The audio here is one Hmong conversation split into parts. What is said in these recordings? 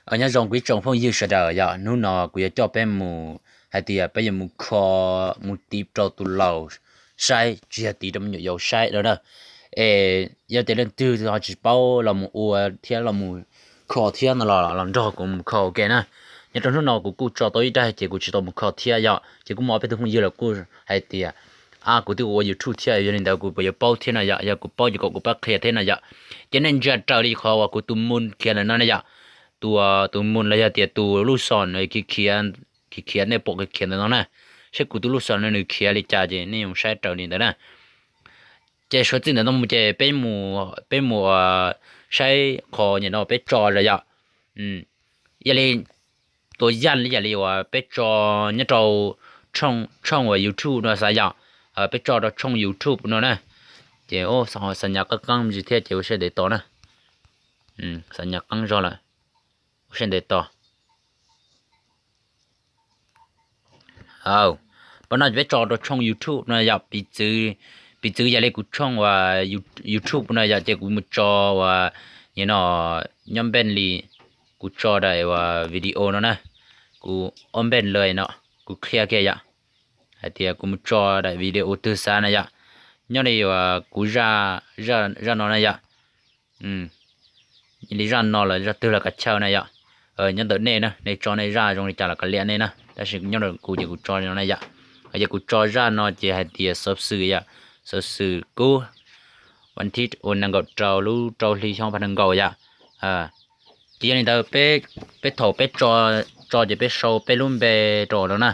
Nyob zoo kuv ib tsoom phooj ywg sawv daws yom, hnub no kuv yuav coj peb mus hais tias peb yuav mus kho, mus tiv rau tus laus saib, tsis yog tiv rau me nyuam yaus saib no na. Es yog tias leej twg ho tsis paub los mus ua thiab los mus kho thiab no los los nrog kuv mus kho ua ke na. Nyob rau hnub no kuv kuj tso tau ib daim ces kuv tsis tau mus kho thiab yom, ces kuj muaj ob peb tug phooj ywg los kuj hais tias, a, kuv twb ua YouTube thiab, yog li ntawd kuv puas yuav paub thiab no yom, yog kuv paub ces kom kuv pab qhia thiab no yom. Ces nej ntsia raws li qhov uas kuv tus mus khiav ntawm no na yom, tus, tus mus los yog tias tus lub xom khiav khiav, nej pom khiav khiav ntawm no na, saib kuv tus lub xom no nws khiav li cas ces nej yuav saib raws li ntawd na. Ces suav txij ntawm no mus ces peb mus, peb mus saib qhov nyuam no peb tso los yom. Yog li tus yam li yam li uas peb tso nyob rau tshooj uas YouTube no xav yom, peb tso rau tshooj YouTube no na. Ces xa nyas qeeb qeeb ntsis thiab ces ua siab ntev tos na. Xa nyas qeeb zog lawm, ua siab ntev tos. Pab no peb tso rau tshooj YouTube no yom, piv txwv yam li kuv tshooj uas YouTube no yom, ces kuv mus tso uas nyuam no nyob npeej li, kuv tso daim uas video no na, kuv ob npeej li no, kuv qhia kiag yom, hais tias kuv mus tso daim video twg xav na yom, nyob li uas kuv zaj, zaj no na yom. Li zaj no los zaj twg los kav chaw na yom. Nyob ntawm nej na, nej tso nej zaj zoo li cas los kav liam nej na, tab sis nyob ntawm kuv ces kuv tso no na yom. Ces kuv tso zaj no ces hais tias xov xwm yom, xov xwm kub vas thib uas nees nkaum rau lub rau hli xyoo ob phav nees nkaum yom. Ces yog li ntawd peb, peb thaum peb tso ces peb sau peb lub npe rau no na,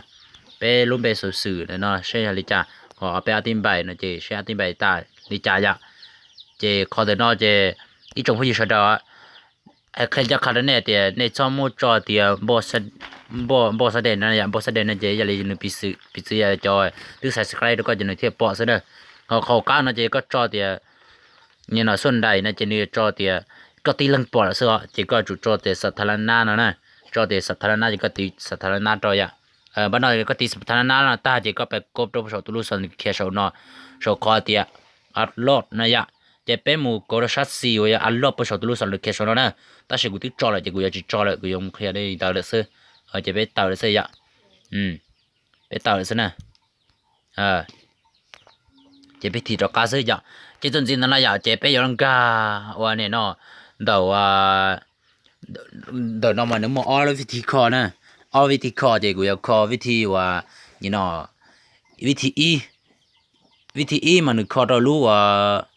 peb lub npe xov xwm no seb yog li cas, ho peb a tib npaim no ces seb a tib npaim tas li cas yom. Ces qhov ntawm no ces ib tsoom phooj ywg sawv daws, qhia ncaj qha rau nej tias nej txhob muab tso tias npoj xab dej no yom, npoj xab dej no ces yog li nws piv txwv yog cov twb subscribe rau koj ces nws thiaj pom xwb na. Ho qhov qab no ces koj tso tias nyuam no xuaj ntais no ces nws tso tias koj tib leeg pom lawm xwb os, ces koj tsum tso tias xam tha la nab no na, tso tias xam tha la nab ces koj tiv xam tha la nab rau yom. Pab no koj tiv xam tha la nab no tag ces koj pais kov rau saum tus lub xov khiav saum no, saum qhov tias upload no yom. Ces peb mus kov rau sab xis uas yog upload puag saum tus lub xov khiav saum no na. Tab sis kuv twb tso lawm ces kuv yuav tsis tso lawm, kuv yuav mus qhia li ntawd lawm xwb. Ces peb tawm lawm xwb yom. Peb tawm lawm xwb na. Ces peb thim rov qab xwb yom. Ces txuas ntxiv ntawd no yom, ces peb yuav nkag ua nim no ntawm, ntawm no mas nws muaj ob lub vib thi kho na, ob vib thi kho ces kuv yuav kho vib thi uas nim no, vib thi ib, vib thi ib mas nws kho rau lub uas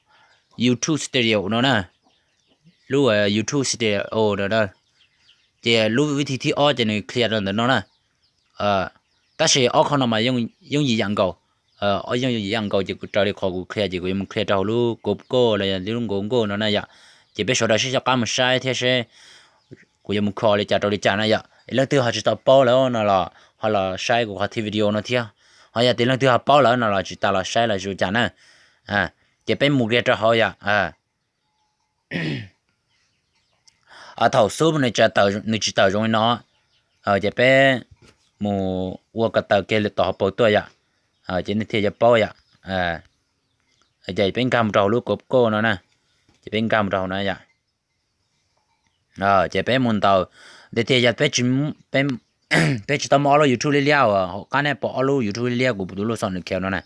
YouTube Studio no na, lub uas YouTube Studio no na. Ces lub vib thi thib ob ces nws qhia rau ntawm no na. Tab sis ob qho no mas yooj yim yam nkaus, ob yooj yim yam nkaus ces kuv raws li qhov kuv qhia ces kuv yuav mus qhia rau hauv lub Google los yog lub Google no na yom. Ces peb sawv daws sib coj qab mus saib thiab seb kuv yuav mus kho li cas rau li cas na yom. Leej twg ho tsis tau paub lawm no los ho los saib kuv qhov thi video no thiab. Ho yog tias leej twg ho paub lawm no los tsis tas los saib los zoo cas na. Ces peb mus kiag rau hauv yom. Thaum xub nws tsis tawm zoo li no, ces peb mus ua ko taw kiag lwm tom hauv paus tuaj yom, ces nej thiaj yuav paub yom. Ces peb nkag mus rau hauv lub Google no na, ces peb nkag mus rau hauv no yom. Ces peb mus ntaus, tiag tiag yog peb tsis tau muaj ob lub YouTube liab liab uas hauv qab nej pom ob lub YouTube liab liab kuv tus lub xov nws khiav no na,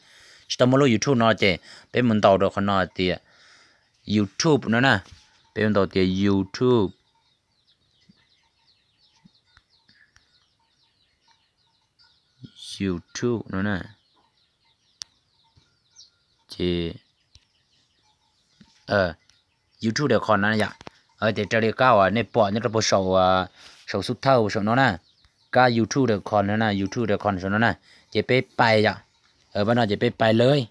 tsis tau muaj lub YouTube no ces peb mus ntaus rau qhov no tias YouTube no na, peb mus ntaus tias YouTube, YouTube no na. Ces YouTube dot com no yom. Ces raws li kab uas nej pom nyob rau puag saum, saum xub thawj saum no na, kab YouTube dot com no na, YouTube dot com saum no na. Ces peb pais yom, pab no ces peb pais lawm.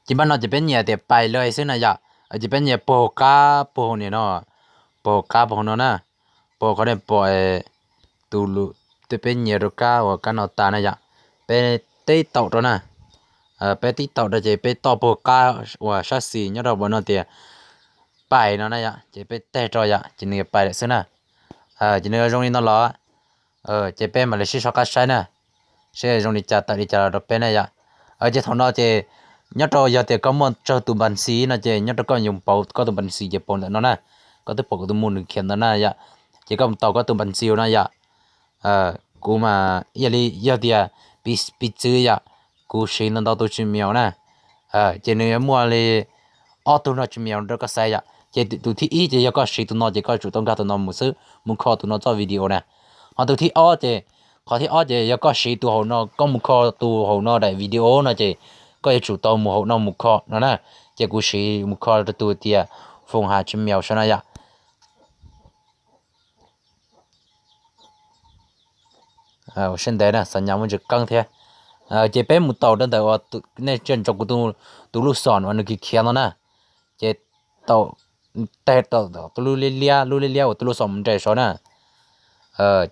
Ces pab no ces peb nyiam tias pais lawm xwb na yom. Ces peb nyiam puag qab puag nim no, puag qab puag no na, puag qhov nej pom tus lus, peb nyiam rau kab uas kab no tas na yom. Peb tib taum rau na, peb tib taum rau ces peb toj puag qab uas sab xis nyob rau pab no tias pais no na yom, ces peb teg rau yom, ces nws yuav pais lawm xwb na. Ces nws yuav zoo li no los, ces peb mam li sib soj qab saib na, seb zoo li cas tawm li cas los rau peb na yom. Ces thaum no ces nyob rau yog tias koj muaj tsawg tus npa ntxi no ces nyob rau koj yuav pauv koj tus npa ntxi ces pauv ntawm no na. Koj twb pom kuv tus mus nws khiav ntawd na yom, ces koj mus tau koj tus npa ntxi no yom. Kuv mas ib yam li yog tias piv txwv yom, kuv siv ntau ntau tus Gmail na, ces nws yuav muaj li ob tug no Gmail rau koj xaiv yom. Ces tus thib ib ces yog koj siv tus no ces koj yuav tsum tau nkag tus no mus xwb, mus kho tus no txoj video na. Ho tus thib ob ces, qhov thib ob ces yog koj siv tus hauv no, koj mus kho tus hauv no daim video no ces koj yuav tsum tau mus hauv no mus kho no na. Ces kuv siv mus kho rau tus tias Foom Has Gmail saib no yom. Ua siab ntev na, xav nyas muaj ntsis qeeb thiab. Ces peb mus taus rau ntawm uas nej ntsia ntsoov kuv tus lub xom uas nws khiav khiav no na. Ces taus, teg rau tus lub liab liab, lub liab liab uas tus lub xom mus nres saud na.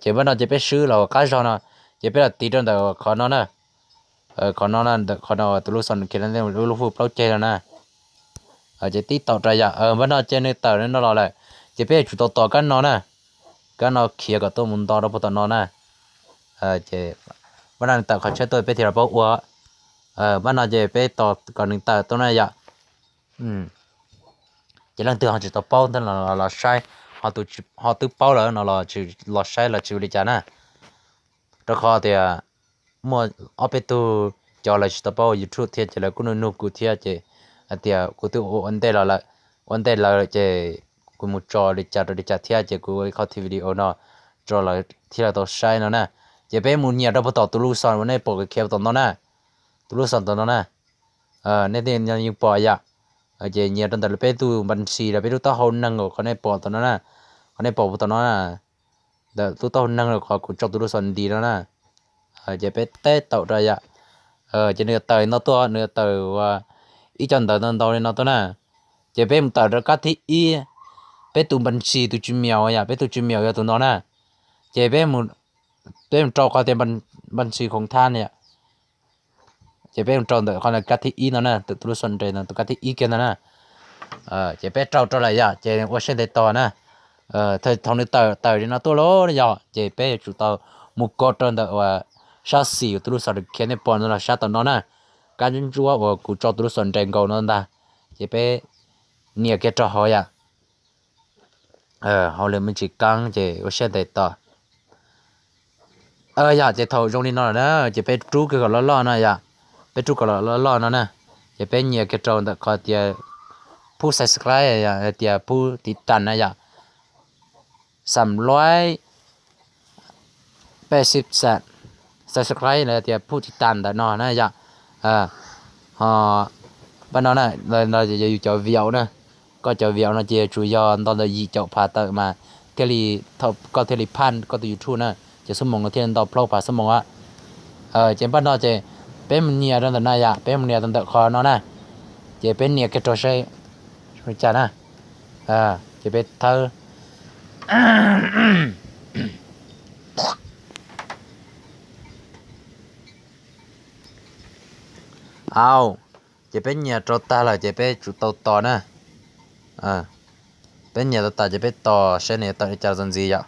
Ces npaj no ces peb swb los qab zog no, ces peb los tiv rau ntawm qhov no na. Qhov no, ntawm qhov no tus lub xom nws khiav lub hwj plaub ceg no na. Ces tib taum rau yom, npaj no ces nws tawm no los lawm, ces peb yuav tsum tau tos kab no na. Kab no khiav kom tuaj mus nto rau puag tom no na. Ces npaj no nws tawm qhov tsheb tuaj peb thiaj los paub ua. Npaj no ces peb tos kom nws tawm tuaj na yom. Ces leej twg ho tsis tau paub ntawd los saib, ho twb paub lawm no los los saib los tsis ua li cas na. Rau qhov tias muaj ob peb tug cov lawv tsis tau paub ua YouTube thiab ces lawv kuj nug nug kuv thiab ces hais tias kuv twb ua ua ntej los lawm, ua ntej lawm ces kuv mus tso li cas rau li cas thiab ces kuv ua ib qho video no rau lawv thiaj li tau saib no na. Ces peb mus nyiam rau puag tom tus lub xom uas nej pom khiav tom no na, tus lub xom tom no na. Nej yeej pom yom. Ces nyiam rau ntawm peb tus npa ntsis los peb lub taub hau neeg uas qhov nej pom tom no na, qhov nej pom puag tom no na. Ntawm lub taub hau neeg los qhov kuv tso tus lub xom nti no na. Ces peb teb taum rau yom. Ces nws yuav tawm no tuaj, nws yuav tawm ua ib co ntawv ntau ntau li no tuaj na. Ces peb mus tawm rau kab thib ib, peb tus npa ntsis tus Gmail yom, peb tus Gmail yog tus no na. Ces peb mus rau qhov tias npa ntsis khoov thab yom. Ces peb mus rau ntawm qhov kab thib ib no na, tus lub xom nres no tus kab thib ib kiag no na. Ces peb rau rau lawm yom, ces ua siab ntev tos na. Thaum nws tawm tawm li no tuaj lawm yom, ces peb yuav tsum tau mus kos rau ntawm uas sab xis tus lub xom nres khiav nej pom no los sab tom no na. Kab ntsuab ntsuab uas kuv tso tus lub xom nres nkaus no ntag, ces peb nias kiag rau hauv yom. Hauj lwm me ntsis qeeb ces ua siab ntev tos. Yog ces thaum zoo li no lawm na, ces peb rub kiag kom loj loj no yom. Peb rub kom loj loj no na, ces peb nyias kiag rau ntawm qhov tias phub subscribe, tias phub tiv tas na yom. Xam luaib peb sib xam subscribe los tias phub tiv tas ntawm no na yom. Ho npaj no na, yus cov view na, koj cov view no ces tsuas yog nto ntawm yim caum phav tawm mas thiaj li, koj thiaj li phaj koj tus YouTube na, ces xuab moos no thiaj li nto plaub phav xuab moos a. Ces npaj no ces peb mus nias rau ntawm na yom, peb mus nias rau ntawm qhov no na, ces peb nias kiag rau saib li cas na. Ces peb thawb. Au, ces peb nyias rau tag lawm ces peb tsum tau tos na. Peb nyias tau tas ces peb tos saib nws tawm li cas txuas ntxiv yom.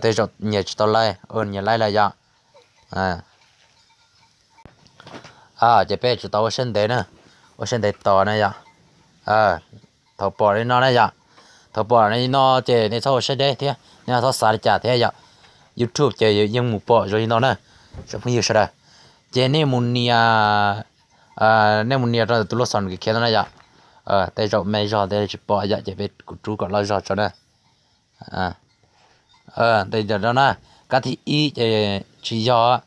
Tej zaum nyias tsis tau laij, nyias laij lawm yom. Ces peb tsum tau ua siab ntev na, ua siab ntev tos na yom. Thaum pom li no na yom, thaum pom li no ces nej txhob ua siab deb thiab nej txhob xav li cas thiab yom. YouTube ces yeej mus pom zoo li no na, tsoom phooj ywg sawv daws. Ces nej mus nias, nej mus nias rau tus lub xov khiav no na yom. Tej zaum me zog tej tsis pom yom, ces peb kuv rub kom loj zog tso na. Tej zaum no na, kab thib ib ces tsis yog,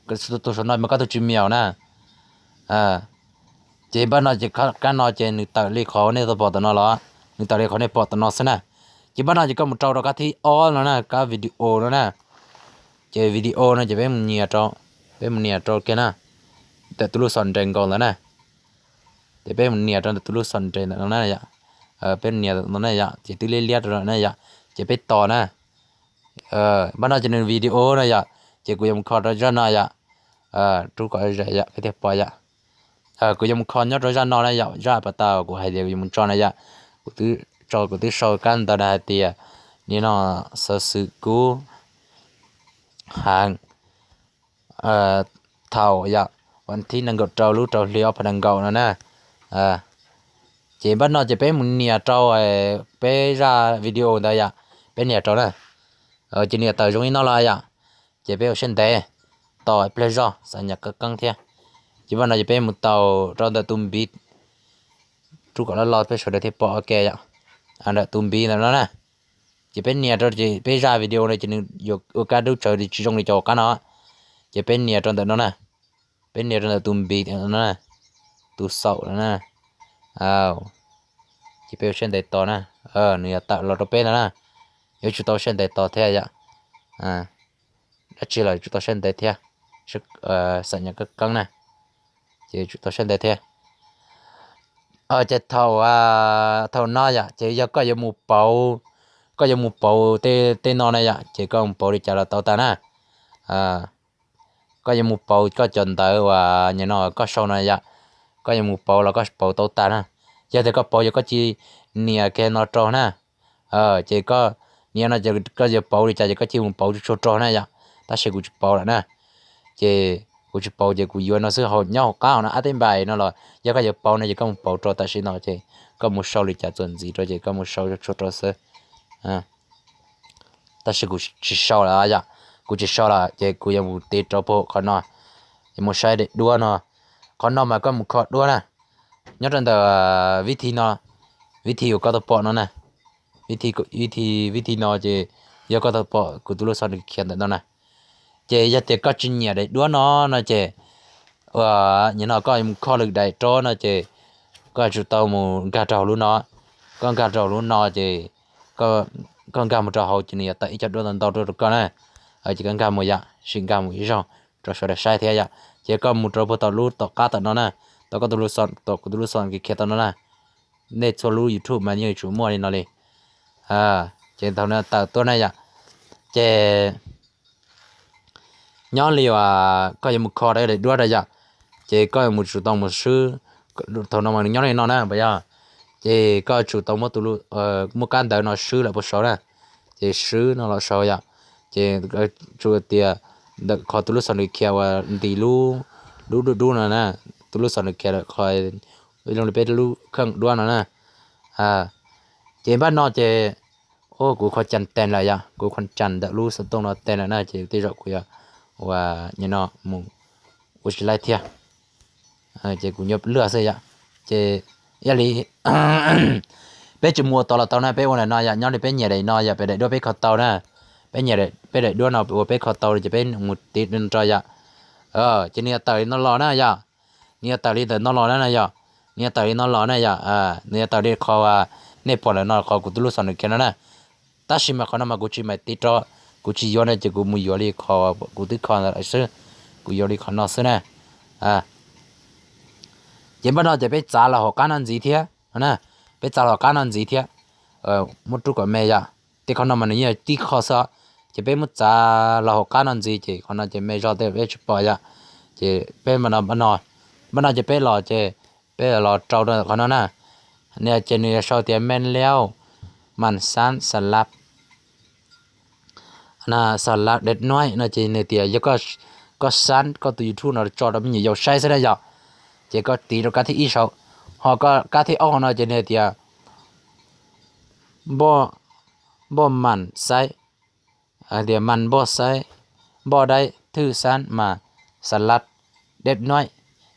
tus saum no mas koj tus Gmail na. Ces npaj no ces kab no ces nws tawm li qhov nej tau pom tom no los, nws tawm li qhov nej pom tom no xwb na. Ces npaj no ces koj mus rau rau kab thib ob no na, kab video no na. Ces video no ces peb mus nias rau, peb mus nias rau kiag na, ntawm tus lub xov nres nkaus ntawd na. Ces peb mus nias rau ntawm tus lub xov nres ntawm no na yom. Peb nias no na yom, ces twb liab liab rau na yom, ces peb tos na. Npaj no ces nws video no yom, ces kuv yuav mus kho rau zaj no yom. Rub kom ze yom, peb thiaj pom yom. Kuv yuav mus kho nyob rau zaj no na yom, zaj pas tas kuv hais tias kuv yuav mus tso na yom. Kuv twb tso, kuv twb sau kab ntawv na hais tias, ni no, xov xwm kub heev, thaum yom, vas thib nees nkaum rau lub rau hli ob phav nees nkaum no na. Ces npaj no ces peb mus nias rau peb zaj video ntawd yom, peb nias rau na. Ces nias tawm zoo li no los yom, ces peb ua siab ntev tos ib pliag zog xam nyas qeeb qeeb thiab. Ces npaj no ces peb mus tau rau ntawm tus npiv, rub kom loj loj peb sawv daws thiaj pom ua ke yom, ntawm tus npiv ntawm no na. Ces peb nias rau ces peb zaj video no ces nws yuav ua kab dub tsawv li tsis zoo li cov qab no. Ces peb nias rau ntawm no na, peb nias rau ntawm tus npiv no na, tus xaum no na. Ces peb ua siab ntev tos na, nws yuav tawm los rau peb no na, yuav tsum tau siab ntev tos thiab yom. Dab tsi los yuav tsum tau siab ntev thiab, xam nyas qeeb qeeb na, ces yuav tsum tau siab ntev thiab. Ces thaum, thaum no yom ces yog koj yuav mus pauv, koj yuav mus pauv tej no na yom, ces koj mus pauv li cas los tau tas na. Koj yuav mus pauv koj cov ntawv uas nim no koj sau no yom, koj yuav mus pauv los koj pauv tau tas na. Yog tias koj pauv ces koj cia li nias kiag no rau na. Ces koj nias no ces koj yuav pauv li cas ces koj cia li mus pauv tsuag tsuag rau na yom. Tab sis kuv tsis pauv lawm na. Ces kuv tsis pauv ces kuv yuav no xwb, nyob hauv qab hauv no ab teb npais no los yog koj yuav pauv no ces koj mus pauv rau tam sim no ces koj mus sau li cas txuas ntxiv rau ces koj mus sau tsuag tsuag rau xwb. Tab sis kuv tsis sau lawm yom, kuv tsis sau lawm ces kuv yuav mus tiv rau puag qhov no, yuav mus saib daim duab no. Qhov no mas koj mus kho duab na. Nyob rau ntawm vib thi no, vib thi uas koj tau pom no na, vib thi no ces yog koj tau pom kuv tus lub xov nws khiav ntawm no na. Ces yog tias koj tsis nyiam daim duab no no ces, nim no koj mus kho lwm daim rau no ces koj yuav tsum tau mus nkag rau hauv lub no. Koj nkag rau hauv lub no ces koj nkag mus rau hauv ces nws yuav tawm ib co duab ntau ntau rau rau koj na. Ces koj nkag mus yom, sim nkag mus ib zaug rau sawv daws saib thiab yom. Ces koj mus rau puag tom lub tom qab tom no na, tau koj tus lub xov, tau kuv tus lub xov khiav tau no na. Nej txhua lub YouTube mas yeej yuav tsum muaj li no li. Ces thaum no tawm tuaj na yom, ces nyob li uas koj yuav mus kho daim duab rau yom, ces koj yuav mus tsum tau mus swb. Thaum no mas nws nyob li no na puas yog? Ces koj tsum tau muab tus, muab kab ntawv no swb lawm puag saud na. Ces swb no los saud yom, ces tsum tias ntawm qhov tus lub xov nws khiav uas nti lub, lub dub dub no na, tus lub xov nws khiav lawm qhov zoo li peb lub kheej duab no na. Ces npaj no ces, kuv kho cas tes lawm yom, kuv kho cas ntawm lub xov tooj no tes lawm na ces tej zaum kuv yuav ua, nim no mus ua tsis laij thiab. Ces kuv nyuaj luaj xwb yom. Ces yog li peb tsis mus ua tod los tau na, peb ua ntawm no yom, nyob li peb nyiam daim no yom, peb daim duab peb kho tau na. Peb nyiam peb daim duab no uas peb kho tau ces peb mus tiv rau yom. Ces nws yuav tawm li no los na yom, nws yuav tawm li ntawm no los na yom, nws yuav tawm li no los na yom, nws yuav tawm li qhov nej pom lawm no qhov kuv tus lub xov nws khiav no na. Tab sis mas qhov no mas kuv tsis mam tiv rau, kuv tsis yuav no ces kuv mus yuav li qhov kuv twb kho ntawd lawm xwb, kuv yuav li qhov no xwb na. Ces npaj no ces peb txav los hauv qab no ntxiv thiab na, peb txav los hauv qab no ntxiv thiab, muab rub kom me yom. Tej qhov no mas nws yeej tib qho xwb, ces peb muab txav los hauv qab no ntxiv ces qhov no ces me zog tej peb tsis pom yom. Ces peb npaj no, npaj no ces peb los ces peb los rau qhov no na. Nws ces nws sau tias men leo, man san sa lab, sa lab dej nuaib no ces nws tias yog koj san koj tus YouTube no tso rau me nyuam yaus saib xwb na yom. Ces koj tiv rau kab thib ib saud, ho kab thib ob no ces nws tias npoj mam saib, tias mam npoj saib, npoj daib thwj san mas sa lab dej nuaib.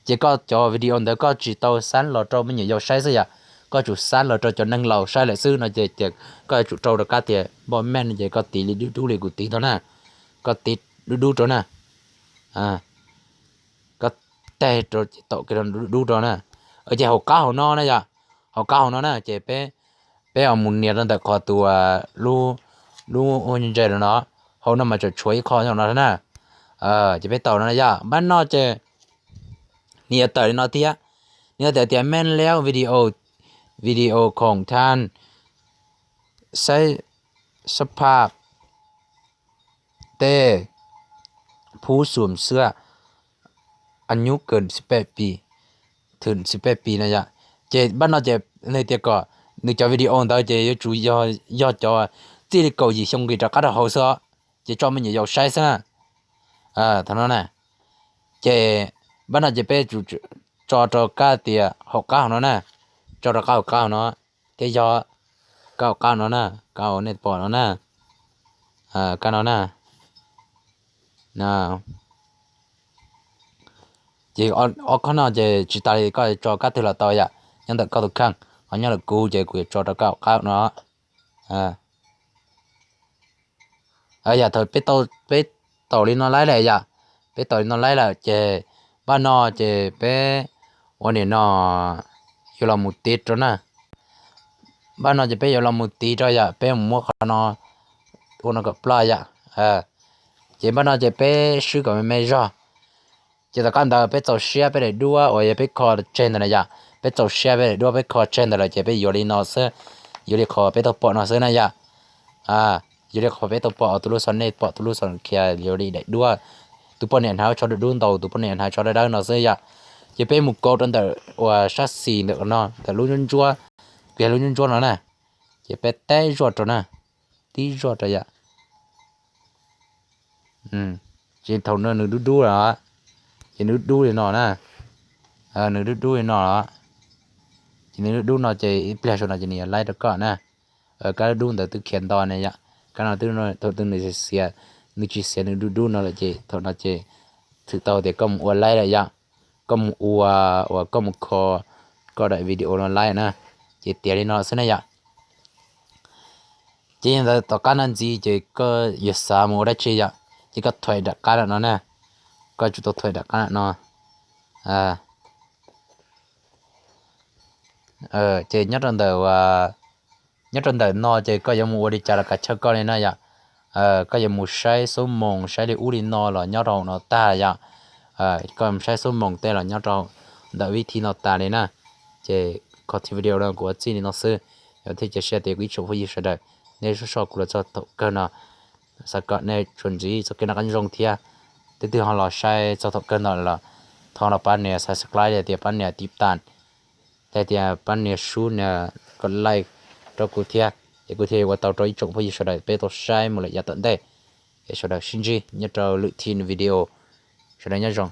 Ces koj cov video ntawd koj tsis tau san los rau me nyuam yaus saib xwb yom, koj tsum san los rau cov neeg laus saib lawm xwb no ces tias koj yuav tsum rau rau kab tias npoj mam no ces koj tiv li dub dub li kuv tiv no na, koj tiv dub dub rau na, koj teg rau ces tau dub dub rau na. Ces hauv qab hauv no na yom, hauv qab hauv no na ces peb, peb mus nias rau ntawm qhov tus, lub, lub ua ntse ntse no, hauv no mas tseem tshuav ib qho no na. Ces peb tau no yom, npaj no ces nws yuav tawm li no thiab, nws yuav tawm tias men leo video, video khoom than saib sab phaj tej phub xum xwab a nyub kawm xib peb pis, thwm xib peb pis no yom. Ces npaj no ces nws tias kom nws cov video ntawd ces yuav tsum yog cov txij li kaum yim xyoo nqis rov qab rau hauv xwb, ces tso me nyuam yaus saib xwb na. Thaum no na, ces npaj no ces peb tso rau kab tias hauv qab hauv no na, tso rau kab hauv qab hauv no, thiab yog kab hauv qab no na, kab hauv nej pom no na, kab no na. Ces ob khob no ces tsis tas li koj tso kab twg los tau yom, nyob ntawm koj tus kheej, ho nyob ntawm kuv ces kuv yuav tso rau kab hauv qab no. Yam thaum peb tau li no laib lawm yom, peb tau li no laib lawm ces npaj no ces peb ua nim no yuav los mus tiv rau na. Npaj no ces peb yuav los mus tiv rau yom, peb mus muab qhov no ua no kom ploj yom. Ces npaj no ces peb swb kom me me zog. Ces tom qab ntawd peb txaus siab peb daim duab uas yog peb kho tseg ntawd na yom, peb txaus siab peb daim duab peb kho tseg ntawd lawm ces peb yuav li no xwb, yuav li qhov peb tau pom no xwb na yom. Yuav li qhov peb tau pom tus lub xov, nej pom tus lub xov khiav yuav li daim duab. Tus poj niam hnav tsho dub dub ntau, tus poj niam hnav tsho dawb dawb no xwb yom. Ces peb mus kaus rau ntawm uas sab xis ntawm no, ntawm lub ntsuab ntsuab, kiag lub ntsuab ntsuab no na. Ces peb tib zuaj rau na, tib zuaj rau yom. Ces thaum no nws dub dub lawm, ces nws dub dub li no na, nws dub dub li no los, ces nws dub dub no ces ib pliag saum no ces nws yuav laib rau koj na. Kab dub dub ntawd twb khiav nto ne yom, kab no twb, thaum twg nws xiav, nws tsis xiav nws dub dub no lawm ces thaum no ces txhwm tau tias koj mus ua laib lawm yom, koj mus ua, uas koj mus kho koj daim video no laib na, ces tiav li no xwb na yom. Ces yog ntawd tom qab no ntxiv ces koj yuav xav mus ua dab tsi yom, ces koj thuam nram qab no na, koj tsum tau thuam nram qab no. Ces nyob rau ntawm, nyob rau ntawm no ces koj yuav mus ua li cas los kav chawj koj li na yom. Koj yuav mus saib xuab moos saib li ub li no los nyob rau hauv no tag yom. Koj mus saib xuab moos tej los nyob rau ntawm vib thi no tas li na. Ces qhov txhia video no kuv ua txij li no xwb, yog thiaj cia siab tias kuv ib tsoom phooj ywg sawv daws nej soj soj kuv los txog thaum kawg no, xav kom nej tsuas ntxiv txoj kev noj qab nyob zoo thiab. Tus twg ho los saib txog thaum kawg no los thov los pab nias subscribe, tias pab nias tiv tas, thiab tias pab nias sub nias kom like rau kuv thiab, es kuv thiaj ua tau rau ib tsoom phooj ywg sawv daws peb tau saib mus lawm yav tom ntej. Es sawv daws sib ntsib nyob rau lwm thib video, sawv daws nyob zoo.